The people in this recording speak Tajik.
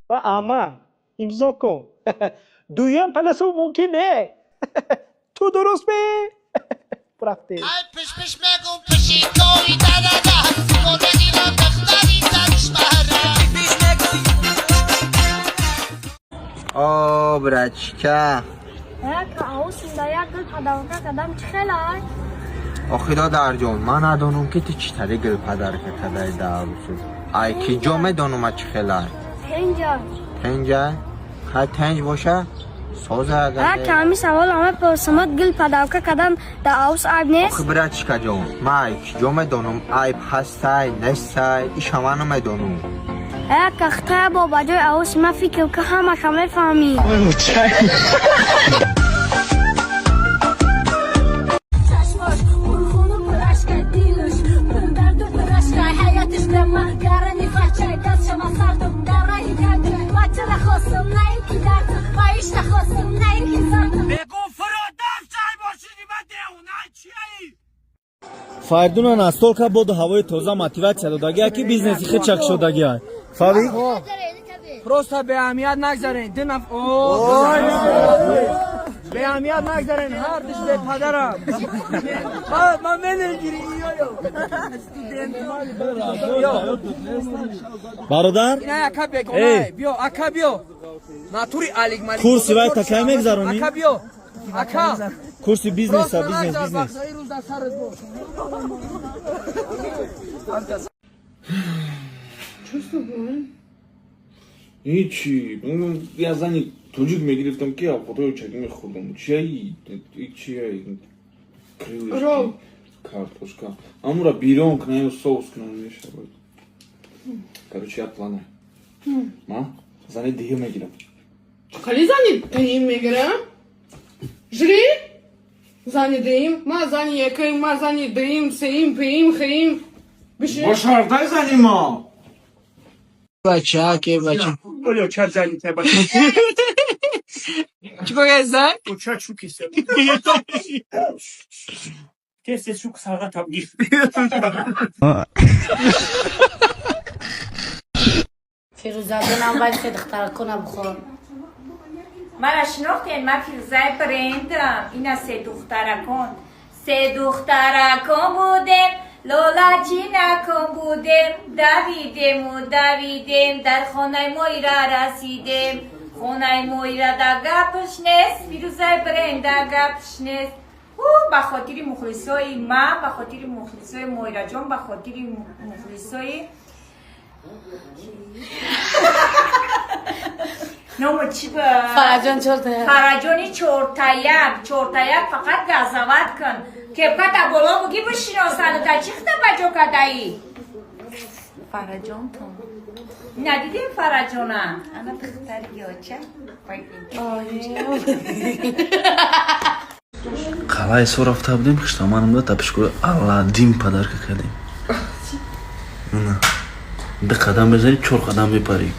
Ва ама имзо кун. Дуюм полосу мумкин не. Ту дуруст ме? Рафтем. Ай пиш-пиш мегум пишикои дарада Гонагиро духтари даршмара. О, братчика. Як аусинда як гул подарка кардам, чӣ хелай? Охи, додарҷон, ман надонам, ки ту чӣ тари гул подарка кадай даавсу. Ай ки ҷо медонам, чӣ хелай? Тенҷа. Тенҷа? Хай, тенҷ боша, соза агар. Як ҳами савол ҳама пурсамад, гул подарка кардам да аус айб нест? Охи, братчика ҷон, ман ай ки ҷо медонам, айб ҳастай, нестай, иша ман намедонам. Як ахтая бо ба ҷои ауси ман фикр ка, ҳамаша мефаҳмӣ. Чашмош пурхуну пурашка, дилаш пурдарду пурашка, ҳаётиш дама гарани фачай дастшама сардум дараи гарду ватра хостум, на ин ки дарту ва ишта хостум, на ин ки зарту. Фаридуна настолько боду ҳавои тоза мотиватсия додагия, ки бизнеси хичак шудагия, фави. Просто беаҳамият нагзарен. Ду наф беаҳамият нагзарен, ҳар душ бепадарам. Ман менеҷери иёё. Бародар. Ина ака бегона, биё, ака, биё, натури алик малик. Курси вай такай мегзаронӣ? Ака, биё, ака. Курси бизнеса, бизнес, бизнес. Рӯз дар сарат бош. Что с тобой? Ҳичи, я зани тоҷик мегирифтам, ки авқотҳои чагӣ мехӯрдам. Чияи, чияи, крылышки, картошка, амура бирон кунам ё соус кунам, мешавад. Короче, як плана: ман зани дига мегирам. Қали зани дуюм мегирам? Жри? Зани дуюм? Ма зани якум, ма зани дуюм, сеюм, пеюм, хеюм. Бишин. Бо шартай зани мо. Бача ке, бача. Олё, ча зани та бача. Чӣ кор кардӣ? Ча чукиса. Тез тез шук сарга табгир. Фирӯзаҷонам, вай се духтаракона бихор. Мара шинохтен? Ман Фирӯзаи брендам. Ина се духтаракон. Се духтаракон будем, лолачинакон будем, давидему давидем, дар хонаи Моира расидем. Хонаи Моира да гапш нест, Фирӯзаи бренда гапш нест. Ӯ ба хотири мухлисои ман, ба хотири мухлисои Моираҷон, ба хотири мухлисои ному чӣ ба Фараҷон чортая. Фараҷони чортаяк, чортаяк, фақат газават кун. Кепката боло буги, бишиносану та чӣ хита ба ҷо кадаӣ? Фараҷонтон. Надидем Фараҷона? Ана духтари ёча. Қалаи со рафта будем, хиштаманамда тапишкори Аладдин подарка кардем. Ду қадам мезанӣ, чор қадам мепарӣ.